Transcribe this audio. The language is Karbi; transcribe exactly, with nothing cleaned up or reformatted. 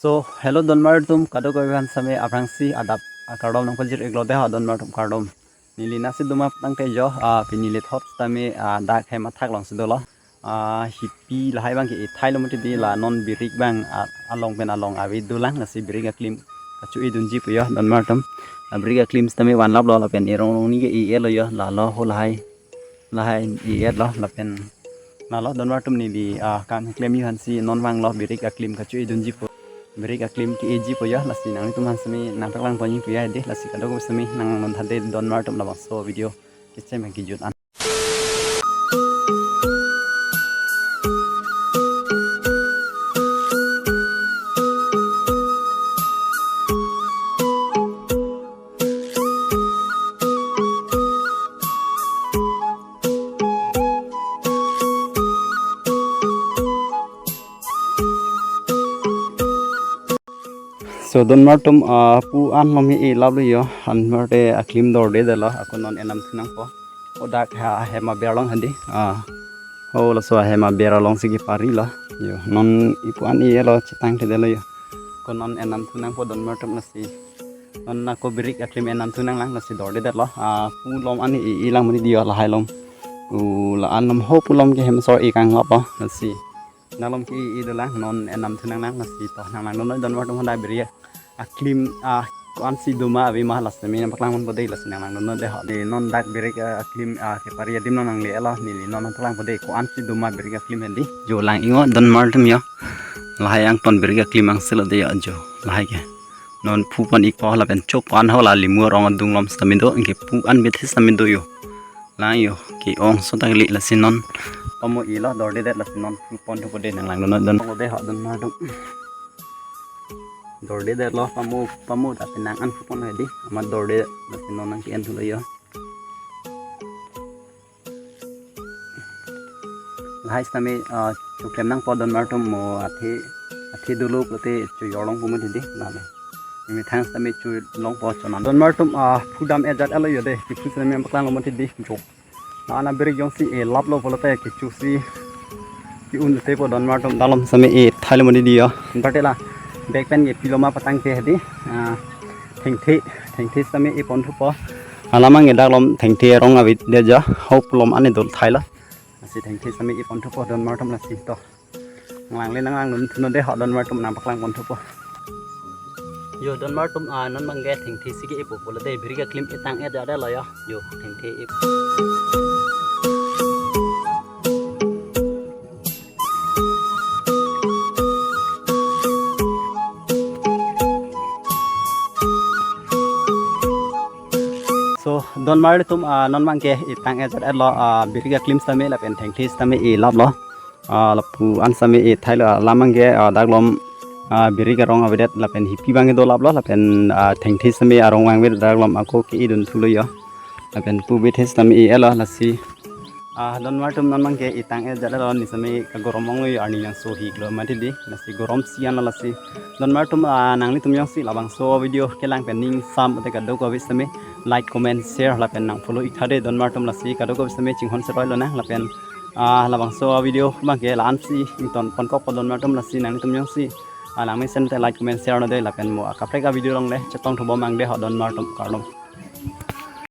So, hello donmar atum, kadokave aphan sitame aphrangsi adap akardom nangpajir-iklo dei ho donmar atum, kardom. Neli nasi doma tangte jo, ah, pini neli thot sitame, ah, dak hem athak alongsi dolo. Ah, hipi lahai abang ke-ethailo mati dei, la non birik abang, ah, along pen along ave dolang, lasi birik aklim kacho-edunji pu jo donmar atum. Ah, birik aklim sitame vanlaplo lapen erong rongni ke-e-etlo jo, lalo ho lahai. Lahai e-etlo lapen lalo donmar atum, neli, ah, kam keklem aphansi non vanglo, birik aklim kacho-edunji pu. Birik aklim ke-eji pu jo, lasi nanglitum aphan sitame nangpaklang ponji pu jo dei, lasi kadokave sitame nanglangdun tha dei donmar atum, labangso video kechem kejut an. So donmar atum, ah, pu an malom e-elaplo jo, anmar te aklim dordedetlo, ako non enam thu nangpo. O dak ha hem aber along hadi. Ah, ho laso hem aber alongsi keparilo. Jo, non ipu an e-etlo, chetangthedetlo jo. Ako non enam thu nangpo donmar atum, lasi non ako birik aklim enam thu nanglang, lasi dordedetlo. Ah, pu malom an e-elang mati dei jo, lahai malom. U la-an malom, ho pu malom ke hem asor e-kanglappo, lasi. Nalom ke-e dolang, non enam thu nanglang, lasi to nanglangdun noi donmar atum, hadak birik aklim, ah, ko-ansi doma ave ma, lasi neli nangpaklang ponpo dei, lasi nanglangdun noi dei ho. Dei non dak birik, ah, aklim, ah, kepari adim non nangle-etlo, neli non nangpaklangpo dei, ko-ansi doma birik aklim hadi. Jo, lang-iknon donmar atum jo. Lahai angton birik aklim angselo dei jo, jo. Lahai ke. Non phu pon-ikpo lapen chok pon ho, la limu arong adung malom sitame do, anke pu an bithe sitame do jo. Lang jo, ke-ong so ta kali, lasi non pamo elo, dordedet, lasi non phu ponthupo dei, nanglangdun noi don. Pamo dei ho donmar atum. Dordedetlo, pamo, pamo ta penang an phu pon hadi. Amat dordedet, lasi non nangke-enthulo jo. Lahai sitame, ah, choklem nangpo donmar atum, mo athe, athe dolo pulote chojor longpo mati dei, lale. Methang sitame cholongpo chonan. Donmar atum, ah, phu dam-et jat-etlo jo dei, kephu sitame nangpaklanglo mati dei, jo. La-an abirik jongsi elaplo pulote kechosi ke-un-ethepo donmar atum, dak malom sitame ethailo mati dei jo. Anparte la bag pen kepilo ma patangte hadi. Ah, thengthe, thengthe sitame e-ponthupo. Alam abang ke dak malom thengthe arong avedet jo, ho pu malom an edothailo. Lasi thengthe sitame e-ponthupo donmar atum, lasi to. Nanglangle nanglangdun thu noi dei ho donmar atum, nangpaklang ponthupo. Jo donmar atum, ah, non abang ke thengthe si ke-epo pulote birik aklim etang-et jat-etlo jo. Jo, thengthe e- So donmar atum, ah, non abang ke etang-et jat-etlo, ah, birik aklim sitame lapen thengthe sitame elaplo. Ah, lapu an sitame ethailo, ah, alam abang ke, ah, dak malom, ah, birik arong avedet lapen hipi abang ke dolaplo lapen, ah, thengthe sitame arong vangvedet, dak malom ako ke-edun thulo jo. Lapen pu bithe sitame e-etlo, lasi. Ah, donmar atum, non abang ke etang-et jat-etlo, neli sitame kagorom onglo jo, arni jangso hiklo mati dei, lasi gorom si anlo, lasi. Donmar atum, ah, nanglitum jongsi labangso video kelang pen ning sam ate kadokave sitame like, comment, share lapen nang-follow-ik tha dei donmar atum, lasi kadokave sitame chinghon seroilo nang lapen, ah, labangso video abang ke la-ansi ington ponkokpo donmar atum, lasi nanglitum jongsi, ah, langmesen te like, comment, share noi dei lapen mo akaprek avideo along le chetongthubom ang dei ho donmar atum, kardom.